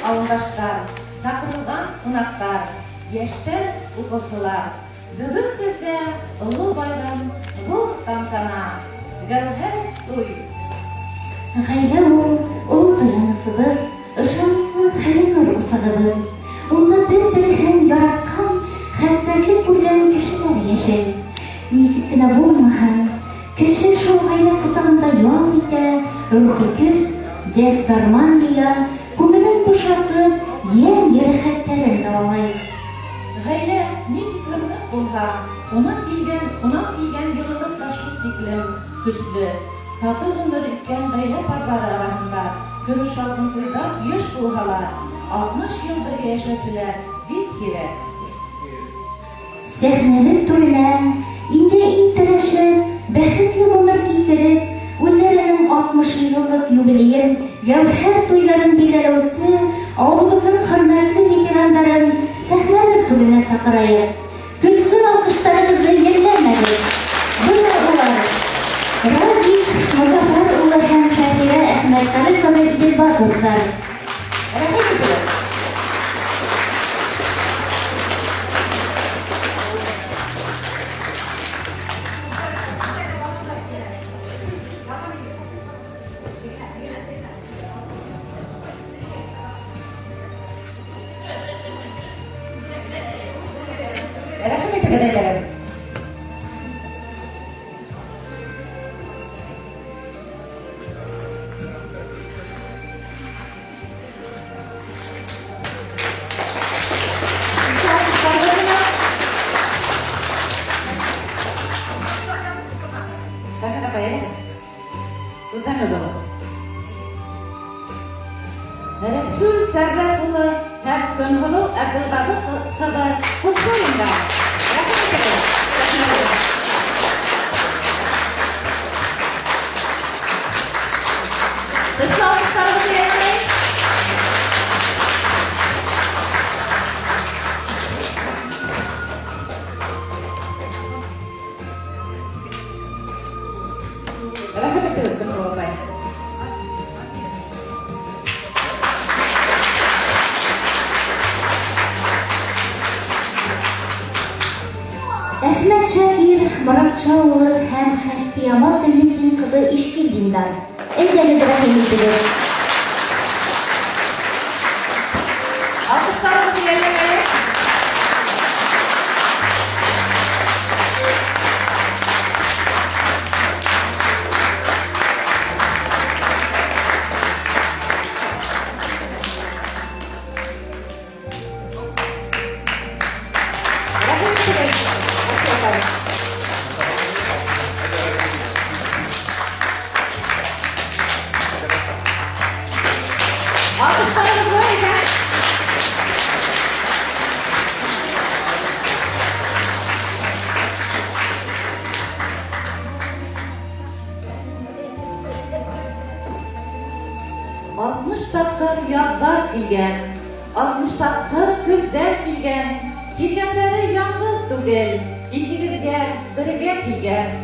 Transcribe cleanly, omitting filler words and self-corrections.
Ауылдаштар, саҡырылған ҡунаҡтар, йәштәр, уҡыусылар! Бөгөн беҙҙә оло байрам, ҙур тантана, гәүһәр туй. Ғаилә ул, оло таянысыбыҙ, ышаныслы хәлемер усағыбыҙ. Унда бер-береһен яратҡан, хәстәрлек күргән кешеләр йәшәй. Нисек кенә булмаһын, кеше шул ғаилә ҡосағында ял итә, рухи көс, дәрт-дарман йыя, күңелен бушатып, йән йәрәхәттәрен дауалай. Ғаилә ни тиклем ныҡ булһа, унан килгән, унан килгән йылылыҡ та шул тиклем көслө. Татыу ғүмер иткән ғаилә парлары араһында көмөш алтын туйҙар еш булһа ла, 60 йыл бергә йәшәүселәр бик һирәк. Сәхнәбеҙ түренә иңгә-иң терәшеп, бәхетле ғүмер кисереп, үҙҙәренең 60 йыллыҡ юбилейын, гәүһәр туйҙарын билдәләүсе ауылыбыҙҙың хөрмәтле ветерандарын сәхнәбеҙ түренә саҡырайыҡ. Көслө алҡыштарығыҙҙы йәлләмәгеҙ. Бына улар: Радик Мозафар улы һәм Фәхирә Әхмәтҡәле ҡыҙы Иделбаковтар. Рәхим итегеҙ! Рәхим итегеҙ, әйҙәгеҙ. Фәхирә апай, әйҙәгеҙ. Түрҙән уҙығыҙ. Рәсүл Фәррәх улы һәм Көнһылыу Әбделғәҙе ҡыҙы Ҡутсулиндар. Рәхим итегеҙ сәхнәгә. Көслө алҡыштарығыҙҙы йәлләмәйек. Рәхим итегеҙ, Көнһылыу апай. Әхмәт Шакир Моратша улы һәм Хәсбиямал Өмметдин ҡыҙы Ишкилдиндар. Әйҙәгеҙ, рәхим итегеҙ. Алҡыштарығыҙҙы йәлләмәйек. Рәхим итегеҙ, Хәсби апай. Алҡыштарығыҙҙы әйҙә. 60 тапҡыр яҙҙар килгән, 60 тапҡыр көҙҙәр килгән, килгәндәре яңғыҙ түгел, икегеҙгә бергә килгән.